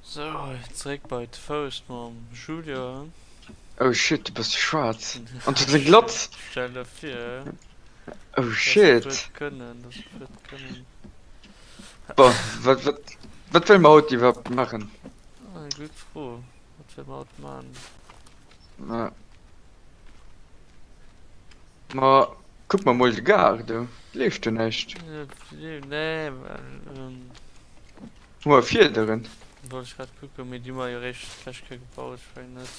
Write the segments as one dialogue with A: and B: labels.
A: Sou, zeréck bei d'Fouss mam Julien.
B: Oh shit, du bass schwaarz an du hues eng Glotz!
A: Stell der vir.
B: Oh shit!
A: Dass se kënnen, dass se kënnen.
B: Bon, wat, wat, wat wëlle mer haut iwwerhaapt maachen?
A: Ah, gutt Fro. Wat wëlle mer haut maachen?
B: Ma, ma kuck mer mol de Gaart do, leeft do näischt?
A: Nee, well, ähm.
B: Hu mer Fiederen?
A: Wollt ech grad kucken, mee déi hu mer jo réischt d'lescht Kéier gebaut. Ech mengen net,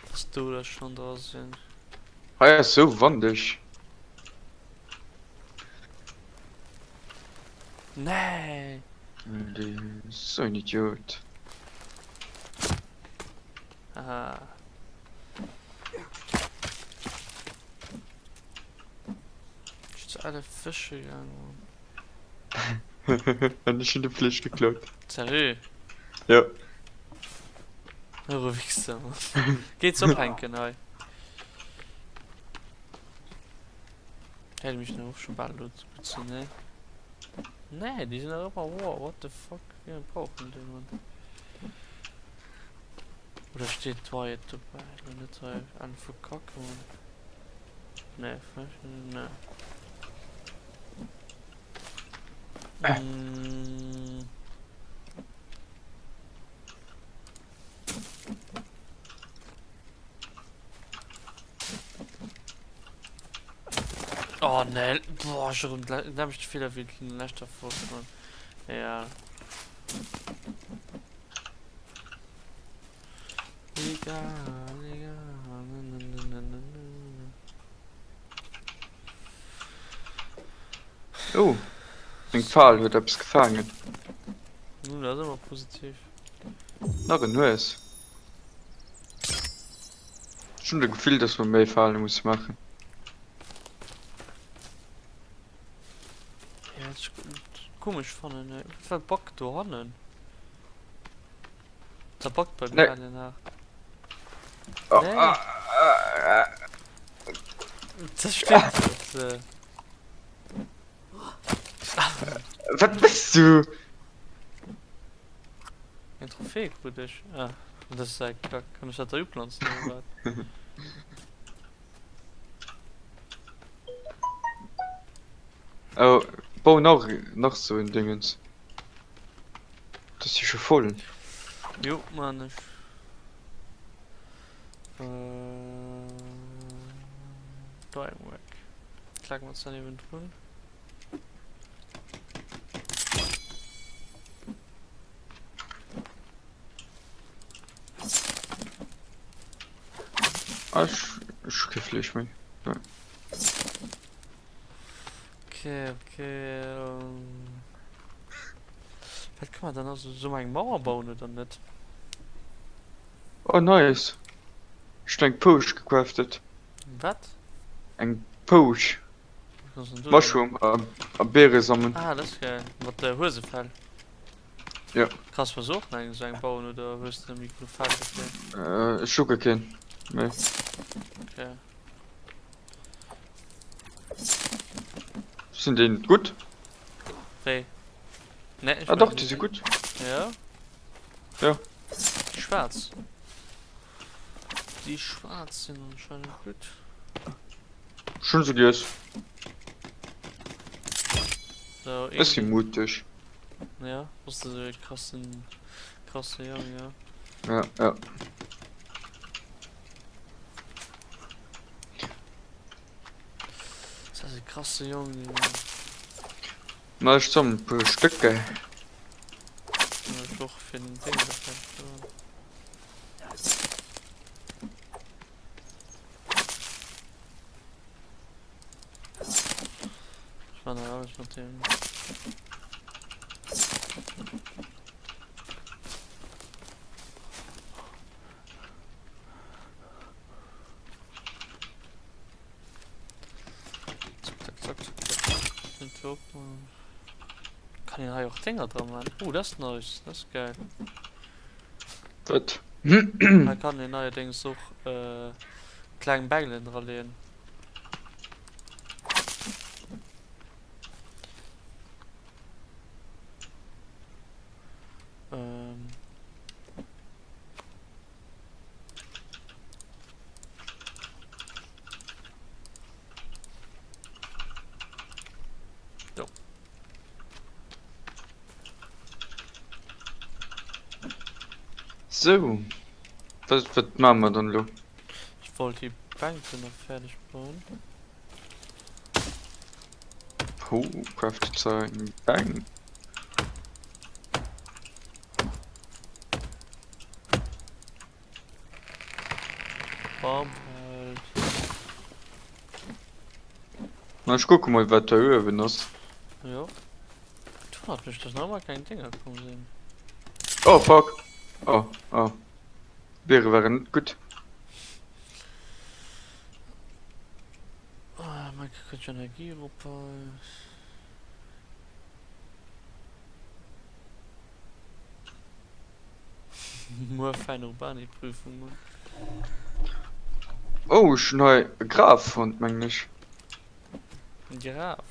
A: dass do der schonn dra sinn.
B: Hei ass sou wandeg.
A: Nee!
B: Déi sou en Idiot.
A: Aha. Ech zu alle Fësche gaangen.
B: An ech hunn de Fleesch geklaut.
A: Sérieux?
B: Jo.
A: Eure Wichser, Mann. Geht's ophänken hei? Hätte mich noch schon bald do zu putzen, ne? Nee, die sind auch immer wow, what the fuck? Wie lange brauchen die, Mann? Oder steht Wyatt dabei? Oder nicht hei? Alle verkacken, Mann. Nee, vielleicht, ne. Mm. Oh ne, boah, schon den nämlechte Fehler wéi den leschter Folg schon. Ja. Egal, egal. Ne, ne, ne, ne, ne, ne.
B: Oh, eng Fal huet eppes gefaangen.
A: Nun, dat ass ëmmer positiv.
B: Nach en Hues. Ech hunn de Gefill, dass mer méi Fale musse maachen.
A: Ja, wat ech komesch fannen, wat war Bug dohannen? Da backt bei mir nee. nach.
B: Oh, nee. ah, ah, ah.
A: Das stimmt. Das, äh...
B: Was bist du?
A: Eng Trophäe krut ech. Ah, das ist ein Kack. Kann ich das da uplanzen oder was?
B: Oh, bau nach, nach so ein Dingens. Dat si scho voll.
A: Jo, man ech. Äh, Dreiwerk. Klacken wir uns dann eben drun.
B: Ah, ech, ech hu kee Fleesch méi. Ja.
A: Okay, okay. Ähm. Wat kann man dann also so eng Mauer bauen oder net?
B: Oh nice. Ech hunn eng Pouch gecraftet.
A: Wat?
B: Eng Pouch. Mushroom a, a Beeresammen.
A: Ah, dat ass geil. Mat der Huesefell.
B: Ja.
A: Kanns du och nach eng esou eng bauen oder hues de méi genuch Fell dofir?
B: Äh, ech hu guer keen méi.
A: Okay.
B: Sinn déi net gutt?
A: Wéi? Nee, ech
B: Ah dach,
A: mengen
B: déi si gutt.
A: Ja?
B: Ja.
A: Déi schwaarz. Déi schwaarz sinn anscheinend gutt.
B: Ech hunn se giess.
A: So,
B: Ech si mutig.
A: Ja, bass de sou e krassen, krasse Jong, ja.
B: Ja, ja.
A: Das ass e krasse Jong, dee Mann.
B: Ma ech sammelen e puer Stécker.
A: Ja, ech och fir den Ding da fertig ze man. Ech man hei alles mat dem. Zack, zack, zack, zack, zack. Sind wir op. Kann een hei och Dinger dran man? Oh, das ist nice. Das ist geil.
B: Wat?
A: Hei kann een neierdéngs och kleng Bengelen dra leeën. Ähm. Do.
B: Sou, wat, wat maache mer dann elo?
A: Ech wollt déi Bänk do nach fäerdeg bauen.
B: Ho, craftet se eng Bänk.
A: Bam halt.
B: Na, ech kucke mol wat da uewen ass.
A: Jo. Et wonnert mech dass nach ëmmer keng Dénger komm sinn.
B: Oh fuck! Oh, oh. Biere waren net gutt.
A: Ah, mein kritt Energie erop hei. Muer fäin Urbani-Prüfung un.
B: Oh, ech hunn hei e Graf fonnt, mengen ech.
A: E Graf?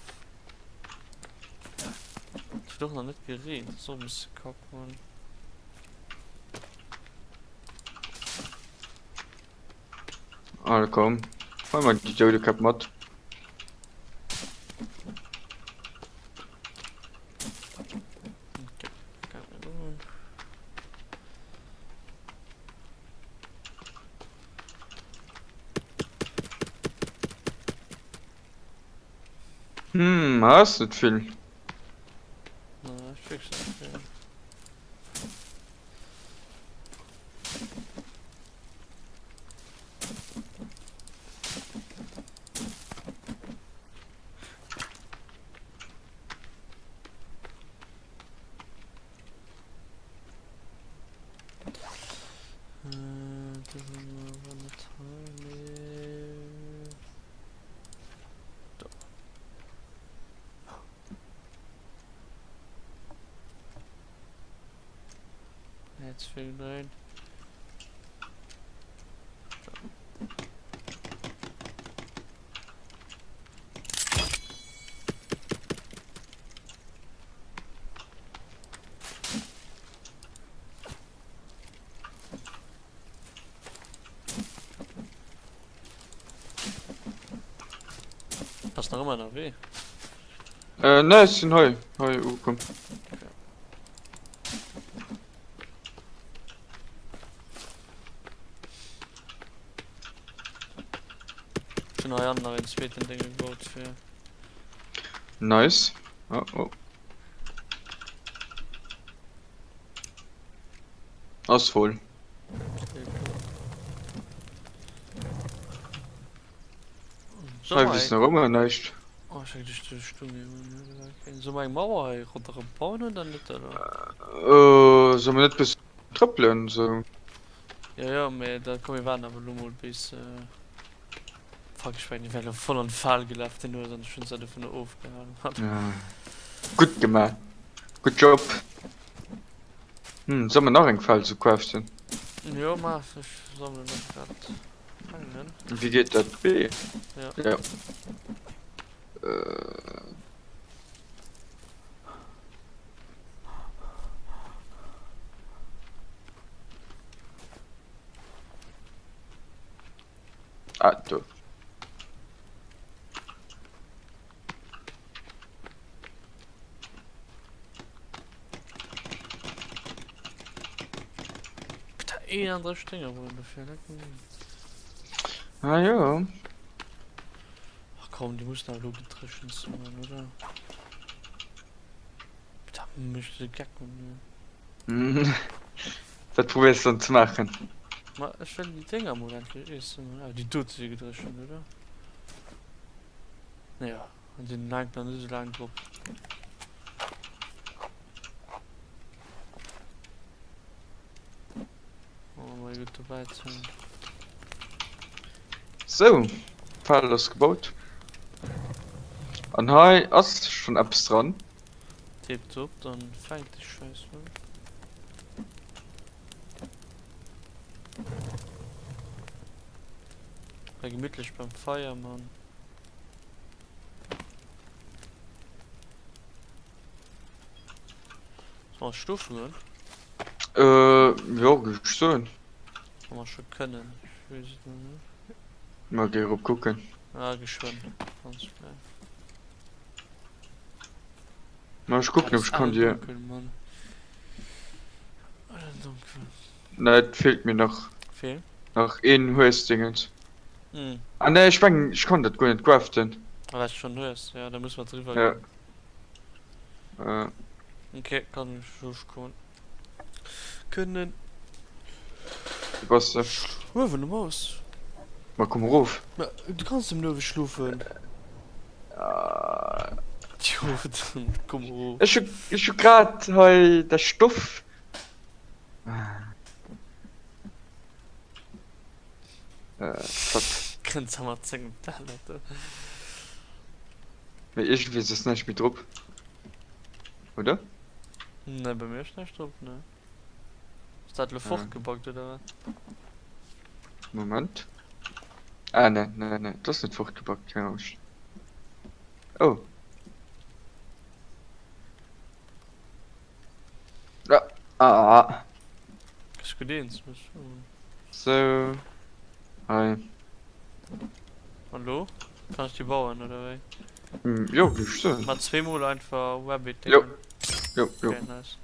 A: Et huet och nach net gereent, dat ass och e bësse kack, Mann.
B: Allez, komm, huel mer déi Doudekäpp mat. Hm, ass net vill.
A: Bass nach ëmmer ënnerwee?
B: Äh, nee, ech sinn hei, hei ukomm.
A: Okay. Ech hunn hei hannen nach een zweeten Ding gebaut fir.
B: Nice. Oh, oh. Ass voll.
A: So
B: Hei
A: mei.
B: wiss nach ëmmer näischt.
A: Oh, ech hänk dech duerch d'Stunge hunn. Soll mer eng Mauer hei ronderëm bauen oder net oder?
B: Äh, soll mer net bëssen trëppelen sou?
A: Jo jo, mee da komm mir waarden awer elo mol bis. Fuck, ech mengen, ech wär elo voll an d'Fal gelaf den Hues an ech hunn se dovunner ofgehalen.
B: Ja. Gutt gemaach. Good job. Hm, soll mer nach eng Fal sou craften?
A: Jo, maach, ech sammelen nach grad Fangelen.
B: Wéi geet dat? B?
A: Ja.
B: Ja. Äh. Ah, do.
A: Putain, 31 Dinger wollen dafür, leck mich.
B: Ah jo.
A: Ach komm, die müssen aber gedreschen sein, oder? Putain, mécht de Geck mat mir.
B: Wat probéiers de dann ze maachen?
A: Ma ech wëll déi Dénger mol endlech iessen. Ah, déi dote si gedréchent, oder? Ja, an sinn laang nach net esou laang drop. Oh, mol gutt dobäi ze hunn.
B: Sou, Feld ass gebaut. An hei ass schonn eppes dran.
A: Tiptop, dann fänkt déi Scheiss un. Hei gemittlech beim Feier, Mann. Soll mer schlofen goen?
B: Äh, jo, géif ech soen.
A: Wa mer scho kënnen. Ech weess et nach net.
B: Ma géi erop kucken.
A: Ah, geschwënn. Ganz schnell.
B: Ma ech kucken, ob ech kann dir.
A: Dunkel, Mann. Alle dunkel.
B: Nee, et feelt mir nach.
A: Vill?
B: Nach een Huesdingens.
A: Mm.
B: Ah nee, ech mengen, ech kann dat guer net craften.
A: Ah, wat schon hues, ja, da muss mer driwwer
B: Ja.
A: ginn.
B: Äh.
A: Okay, kann ech ofkommen. Kënnen.
B: Wou bass de?
A: Uewen um Haus.
B: Ma komm erof.
A: Ma du kanns nëmmen uewe schlofen.
B: Ah.
A: Jo, dann komm erof.
B: Ech hu, ech hu grad hei de Stoff. Äh, flott.
A: Kënns mat sengem Teller do.
B: Mee iergendwéi ass näischt méi drop. Oder?
A: Ne, bei mir ass näischt drop, ne. Ass dat lo fortgebackt oder wat?
B: Moment. Ah, ne, ne, ne, dat ass net fortgebackt, keng Angscht. Oh. Ah, ah, ah.
A: Ech gutt eens muss soen.
B: Sou. Hei.
A: An lo? Kann ech déi bauen oder wéi?
B: Mm, jo, géif ech soen.
A: Mat zweemol einfach Rabbit
B: Jo.
A: Dingen.
B: Jo, jo.
A: Okay, nice.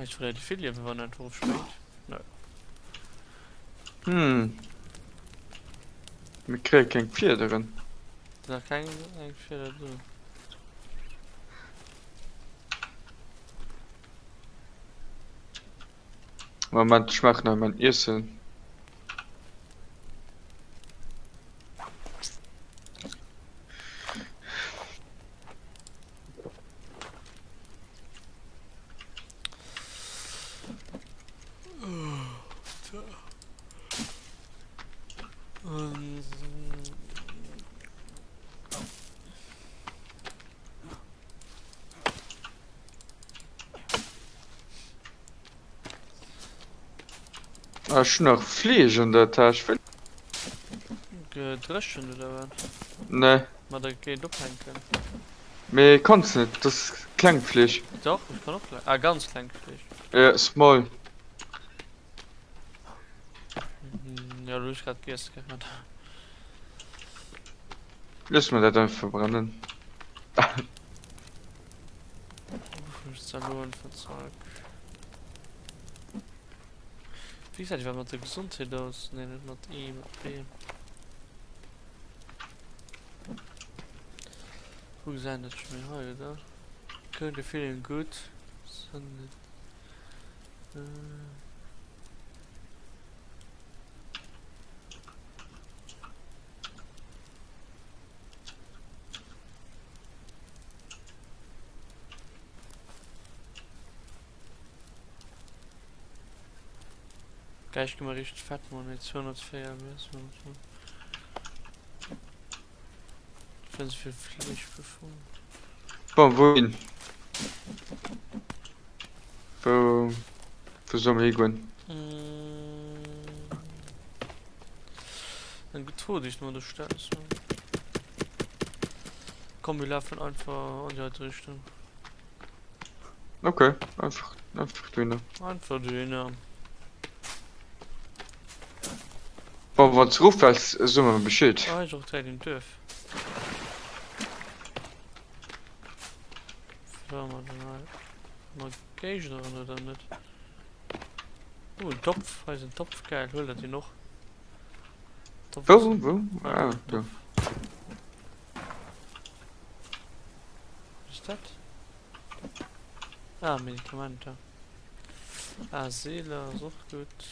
A: Ech verléiert déi vill Liewen wann en einfach opspréngt. Nö.
B: Hm. Mir kréie keng Fiederen.
A: Sinn nach keng eng Fieder do.
B: Moment, ech maachen hei mein Iessen. Ah, ech hunn nach Fleesch an der Täsch.
A: Gedréchent oder wat?
B: Nee.
A: Ma da géint ophänken.
B: Mee kanns net, dat ass klengt Fleesch.
A: Dach, ech kann och kleng, ah ganz klengt Fleesch.
B: Ja, small.
A: Ja, lo hu ech grad giess, gell.
B: Looss mer dat einfach verbrennen.
A: Wéi gesäit iwwerhaapt mat der Gesondheet aus? Nee, net mat E, mat B. Wou gesäit dat scho méi hei, oder? Currently feeling good. Send it. Geil, ech gi mer richteg fett, Mann, ey, 204 MS, Fir esou vill Fleesch befuer.
B: Bon, wouhin? Wou, wou solle mer higoen?
A: Eng gutt Fro, déi ech mer do stells. Komm, mir lafen einfach an déi heite Richtung.
B: Okay, einfach, einfach dohinner.
A: Einfach dohinner.
B: Bon, wann s du eroffäls, so mer Bescheed.
A: Ah, hei ass och direkt en Duerf. Wat hu mer denn hei? Hu mer Géigneren oder net? Oh, en Topf. Hei ass en Topf. Geil, huel der deen och. Topf
B: Wou,
A: ass-
B: wou?
A: Ah,
B: Ah,
A: do,
B: do.
A: Topf. Was ist dat? Ah, Medikamenter. Ah, Seele ass och gutt.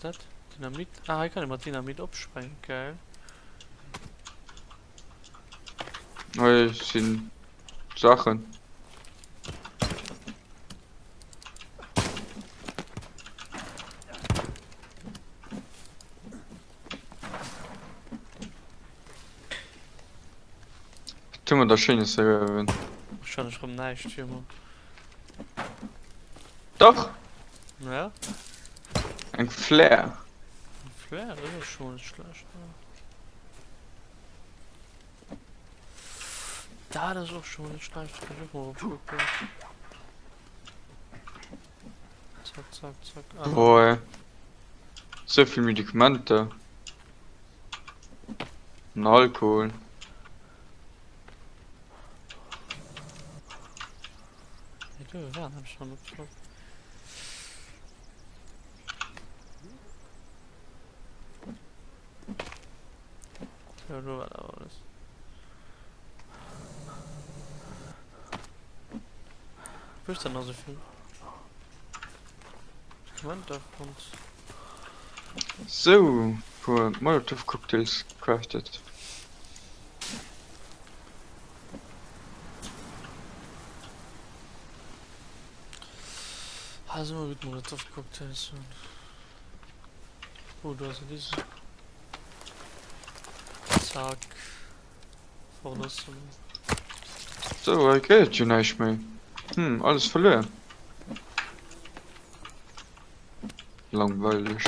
A: Dat? Dynamit? Ah, hei kann ee mat Dynamit opsprengen. Geil.
B: Hei sinn Saachen. Wat hu mer da Schéines hei uewen?
A: Wahrscheinlech rëm näischt wéi ëmmer.
B: Dach!
A: Ja?
B: Eng Flare.
A: Eng Flare, dat ass scho mol net schlecht, ne? Dat ass och scho mol net schlecht, kann ech och mol opkucken. Zack, zack, zack. Ah.
B: Boah. So vill Medikamenter. An Alkohol.
A: Nee, do war nämlich schon op Flop. Ja, do war awer alles. Wo ist denn noch so viel? Dokumenter von
B: So, puer Molotov-Cocktails gecraftet.
A: Ah, ass ëmmer gutt Molotov-Cocktails hunn. Oh, do ass e Lise. Zack. Fort ass se.
B: Sou, hei gëtt et jo näischt méi. Hm, alles verluer. Langweileg.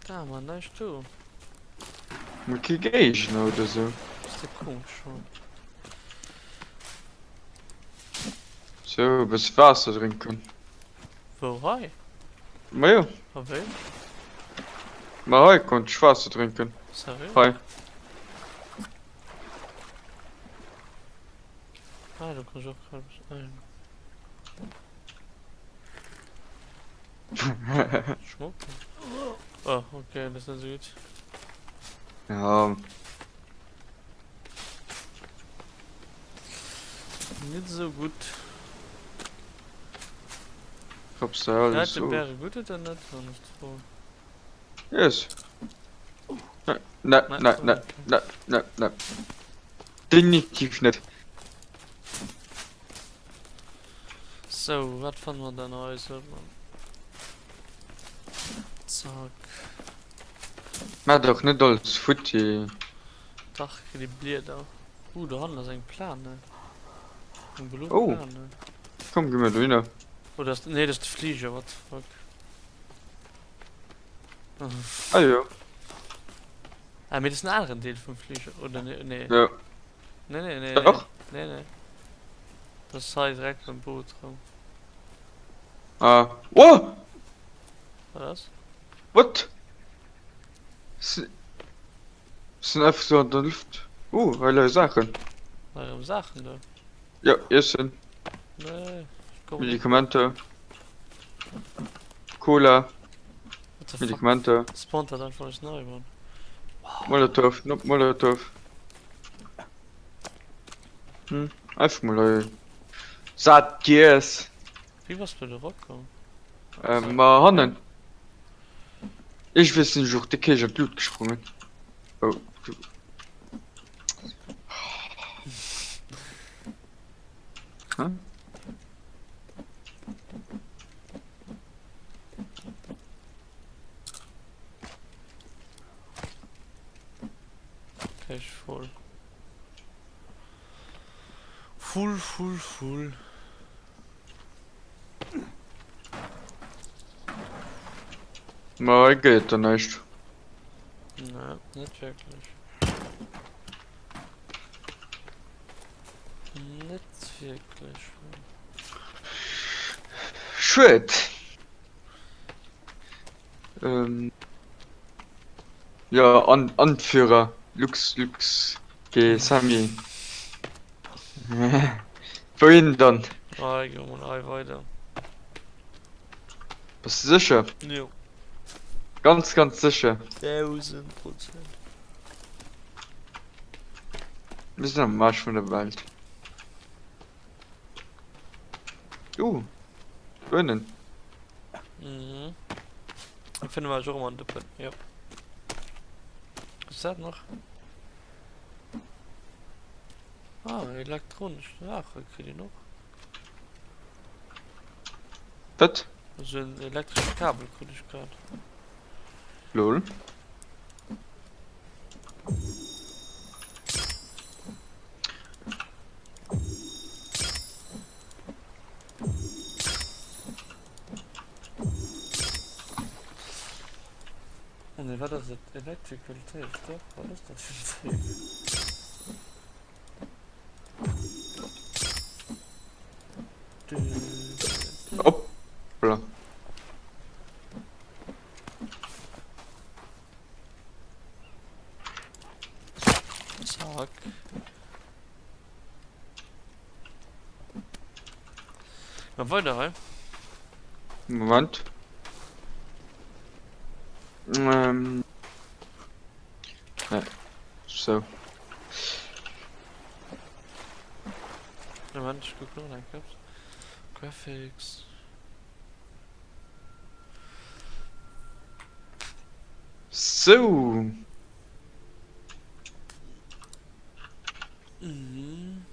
A: Da, man, näischt do.
B: Mol kee Géigner oder sou.
A: Ass der komesch schon.
B: Sou, e bësse Waasser drénken.
A: Wou hei?
B: Ma jo.
A: A wéi?
B: Ma hei konnt ech Waasser drénken.
A: Sérieux?
B: Hei.
A: Ah, do kann ech och grad eppes. Ah, jo. Schmuck. Oh, okay, das ist nicht so gut.
B: Ja.
A: Net esou gutt.
B: Raps der alles
A: Wäerte
B: of.
A: Bäre gutt oder net? Wann ech d'Fro.
B: Yes. Ne, ne, ne, ne, ne, ne, ne. Definitiv net.
A: Sou, wat fanne mer dann hei sou? Zack.
B: Maach dach net alles futti.
A: Dach, kritt ee Blieder. Uh, do hannen ass eng Plane. Eng blo
B: Oh.
A: Plane.
B: Komm, gi mir dohinner.
A: Oh, das, nee, das ist de Flieger, what the fuck.
B: Ah jo.
A: Ah, mee das ist en aneren Deel vum Flieger, oder nee? Nee,
B: Ja.
A: nee, nee, nee.
B: Doch.
A: Nee, nee. Das ist hei direkt beim Boot rum.
B: Ah. Oh!
A: Wat ass?
B: What? Sinn einfach sou an der Luft. Uh, hei leie Saachen.
A: Hei erëm Saachen do?
B: Jo, Iessen.
A: Nee, ech komm net.
B: Medikamenter. Cola.
A: What the fuck?
B: Medikamenter.
A: Spawnt dat einfach alles nei, Mann.
B: Molotow, nop Molotow. Hm, einfach mol hei. Sat giess.
A: Wéi bass du do eropkomm?
B: Ähm, ma hannen. Ech weess sinn ech och déck héich an d'Lut gesprongen. Oh, du. Hä?
A: Okay, ech voll. Full, full, full.
B: Ma hei gëtt et der näischt.
A: Nee, net wierklech. Net wierklech.
B: Schued. Ähm. Ja, An Anführer. Lux, Lux, G, Sammy. Wouhin dann?
A: Ah, gi mer mol hei weider.
B: Bass de sécher?
A: Jo.
B: Ganz, ganz sécher?
A: 1000%.
B: Mir sinn am Arsch vun der Welt. Uh, Bönen.
A: Mhm. Ich finde mal schon mal einen Dëppen. Ja. Was ist das noch? Ah, elektronisch Sache krieg ich noch.
B: Was?
A: Also ein elektrisches Kabel krieg ich gerade.
B: Lol.
A: wat ass et? Electrical Tape, doch, wat ass dat fir en Tape?
B: Hoppla.
A: Zack. Mal weiter hei.
B: Moment. Ähm. Ne. So.
A: Moment, ich guck noch eng Kéier. Graphics.
B: Sou.
A: Mhm.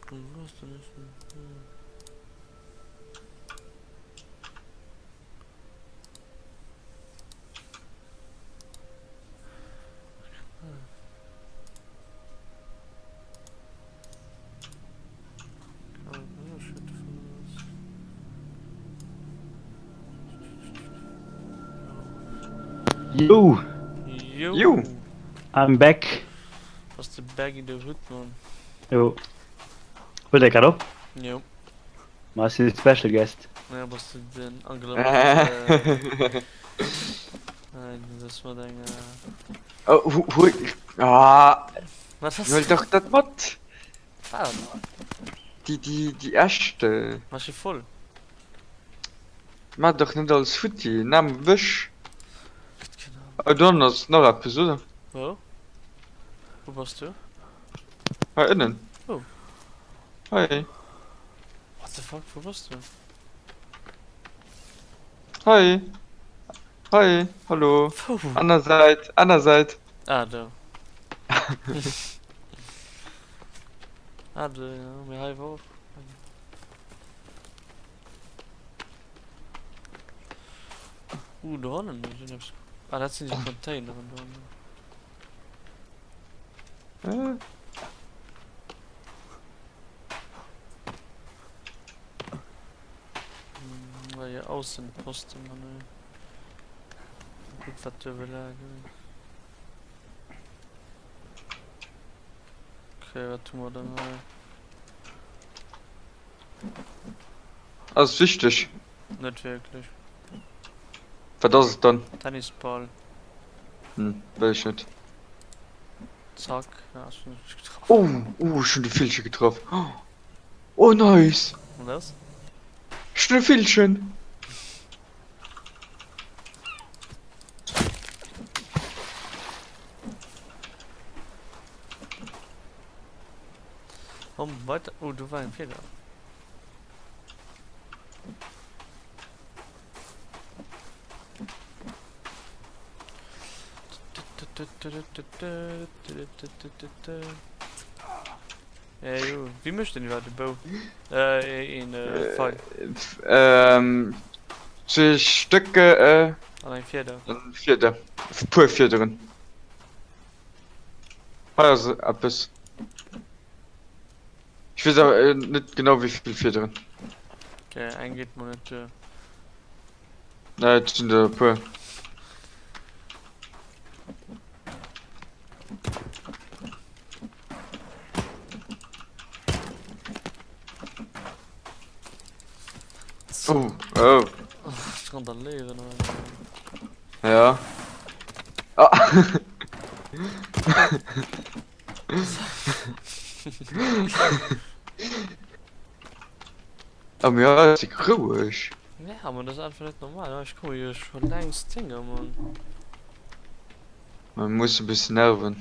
C: Yo!
A: Yo!
B: Yo!
C: I'm back.
A: Ass de back in the hood, man.
C: Jo. Huet der grad op?
A: Jo.
C: Ma ech sinn de Special Guest.
A: Ja, bass du den Angela Merkel? Nein, das war eng.
B: Oh, hu, hu, ah,
A: Wat ass?
B: Huel dach dat mat!
A: Wat?
B: Déi, déi, déi Äscht.
A: Mach si voll.
B: Maach dach net alles futti, nahm ewech.
A: Gëtt keen Ahnung.
B: Oh, do hannen ass nach eppes, oder?
A: Wou? Wou bass du?
B: Hei ënnen.
A: Wou?
B: Hei.
A: What the fuck, wou bass du?
B: Hei. Hei, hallo.
A: Wou?
B: Aner Säit, aner Säit.
A: Ah, do. Ah, do, ja, mee hei war och eng. Uh, do hannen sinn eppes. Ah, dat sinn déi Containeren do hannen.
B: Äh.
A: Hm, hier Aussenposten, Mann, ey. Guck, wat do belage. Okay, wat hu mer dann hei?
B: Ass wichteg.
A: Net wierklech.
B: Wat ass et dann?
A: Tennisball.
B: Hm, wëll ech net.
A: Zack, ja, ech hunn dech getraff.
B: Oh, oh, ech hunn de Villche getraff. Oh, nice!
A: Wat ass?
B: Ech hunn e Villchen!
A: Komm, weiter. Oh, do war eng Fieder. Ey, jo. Wéi mécht een iwwerhaapt e Bou? Äh, een äh, Pfeil.
B: Ähm, zwee Stécke, äh.
A: An eng Fieder.
B: An Fieder. E puer Fiederen. Hei ass eppes. Ech weess awer net genau wéi vill Fiederen.
A: Okay, eng geet mol net duer.
B: Nee, et sinn der e puer. Oh, oh.
A: Ech randaléieren hei.
B: Ja. Ah. Ah, mee hei ass et roueg.
A: Ja, man, dat ass einfach net normal. Ech komme jo scho längst Dinger, man.
B: Man muss e bëssen nerven.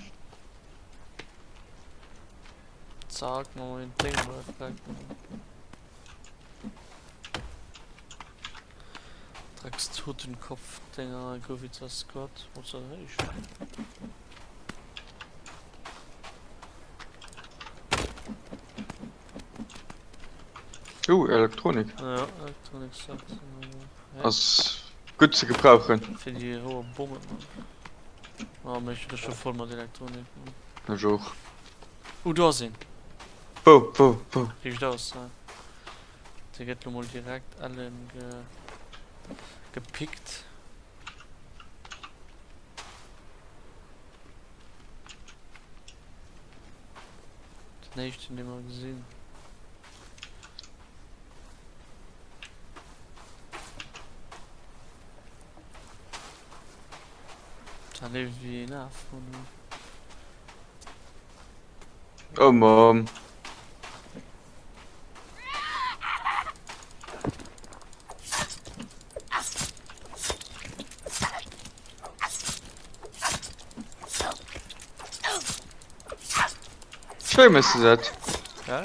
A: Zack, ma mer den Ding mol weg. Drecks Totenkopf Dinger, Govica Squad, was soll ich?
B: Oh, Elektronik.
A: Ja, Elektronik sagt.
B: Ass gutt ze gebrauchen.
A: Fir déi hoer Bommen, Mann. Oh, mee ech hunn dech scho voll mat Elektronik, Mann.
B: Ech och.
A: Oh, do ass een!
B: Wou, wou, wou?
A: Riicht aus, hei. Dee gëtt lo mol direkt ellen ge gepickt. Den éischten dee mer gesinn. Da leeft wéi een Af, Mann.
B: Oh Mann. Schéi méchs de dat.
A: Ja?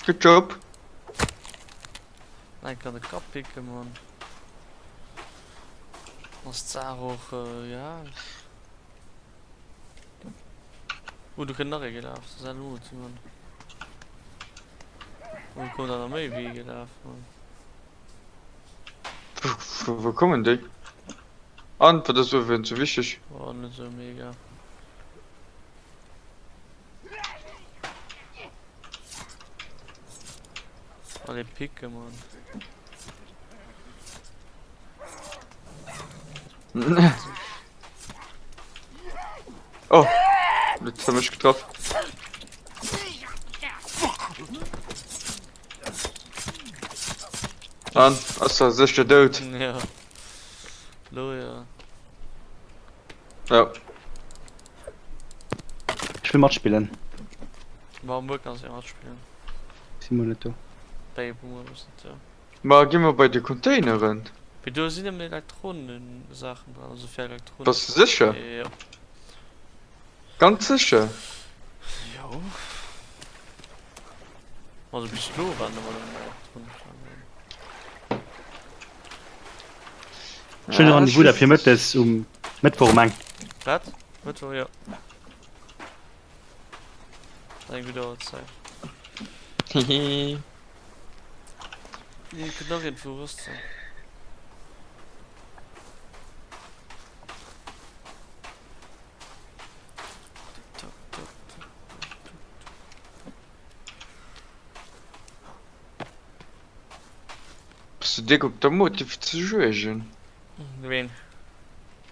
B: Good job.
A: Nein, kann de Kapp picken, Mann. Ass d'Saach och, äh, ja. Oh, do kënnt nach ee gelaf. Das ass Mut, Mann. Oh, do kommen der nach méi wéi ee gelaf, Mann.
B: Vu wou kommen déi? An, wat ass uewen sou wichteg?
A: Oh, net sou mega. Allez, picke, Mann.
B: Oh, jetzt haben mich getroffen. An, ass er sicher dout.
A: Ja. Lo ja.
B: Ja.
C: Ech wëll matspillen.
A: Ma muer kanns du jo matspillen.
C: Si muer net do.
A: Wéi muer bass net do?
B: Ma gi mer bei de Containeren.
A: Mee do sinn nëmmen Elektronensaachen dran, also fir Elektronik.
B: Bass de sécher?
A: Jo.
B: Ganz sécher?
A: Jo. Also bis elo waren ëmmer nëmmen Elektronesaachen dran.
C: Ech hunn e Rendez-vous da fir mëttes um Mëttwoch um eng.
A: Wat? Mëttwoch, jo. Eng gutt Auerzäit.
B: Hihi.
A: Hier kënnt nach een vu Rüstung.
B: Bass du déck op der Moto fir ze juegen?
A: Ween?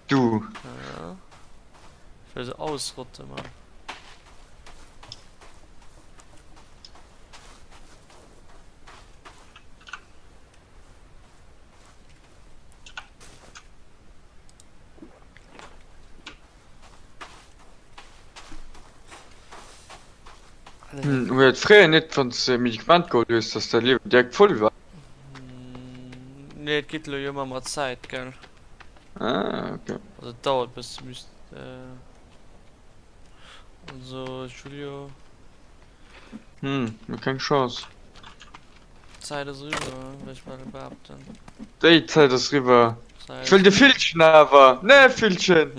B: Du.
A: Ja. Ech wëll se ausrotten, Mann.
B: Hm, huet fréier net wann s de Medikament geholl hues, dass däi Liewen direkt voll war?
A: Nee, et geet elo jo ëmmer mat Zäit, gell?
B: Ah, okay.
A: Also et dauert e bësse bis äh, also ech wëll jo.
B: Hm, mir keng Chance.
A: D'Zäit ass eriwwer, wëll ech bal behaapten.
B: Déi Zäit ass eriwwer.
A: Zäit
B: Ech wëll de Villchen awer! Nee, Villchen!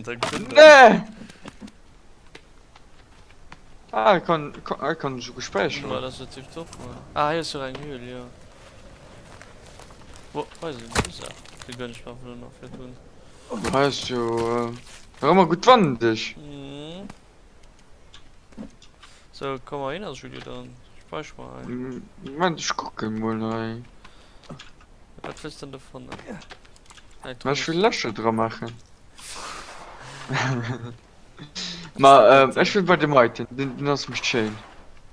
A: Da gutt.
B: Nee! Ah, ich kann, kann, ich kann sogar
A: Ja,
B: speichern.
A: das ist tipptopp, Mann. Ah, hier ist sogar eng Höhle, ja. Wo, weiß ich nicht, ist er. Die gönn ich mir einfach nur noch für tun.
B: Hei ass jo äh, nach ëmmer gutt wandeg.
A: Mhm. So, komm mal hin, Julio, dann speich mal ein.
B: Moment, ech kucken mol hei.
A: Was willst du denn davon?
B: Ma ech will Lächer dra maachen. Ma ähm, ech will bei dem heiten, den, den ass méi schéin.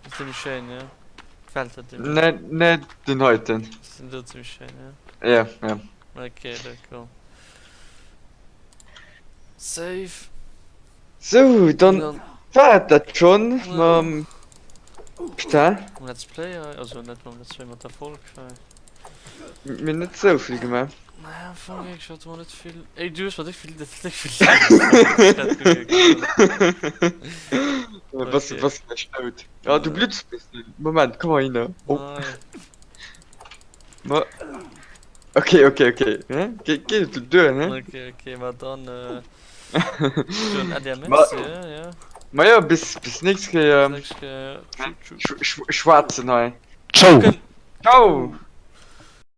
A: Ass dee méi schéin, ja? Gefällt der dee?
B: Nee, nee, den heiten.
A: Ass den do zimmlech schéin, ja?
B: Ja, ja.
A: Okay, d'accord. Safe.
B: Sou, dann
A: Dann
B: war et dat schonn mam Putain.
A: Mam Let's Play hei, also net mam Let's Play, mat der Folg hei.
B: Mir hunn net sou vill gemaach.
A: Naja, am Fong wierklech hat mer net vill. Ey, du hues mer déck vill, déck vill Liewen.
B: Bass
A: Okay.
B: bass gläich dout. Ah, du blutts e bëssen. Moment, komm mol hinner. Oh.
A: Nein.
B: Ma. Okay, okay, okay. Hä? Ge geet et duer, hä?
A: Okay, okay, ma dann äh, schon Ade
B: Ma,
A: merci, ja, ja.
B: ma jo, bis, bis nächst Kéier.
A: Bis nächst Kéier. Tschü, tschü.
B: Schwaarzen hei.
C: Tschou!
B: Ciao!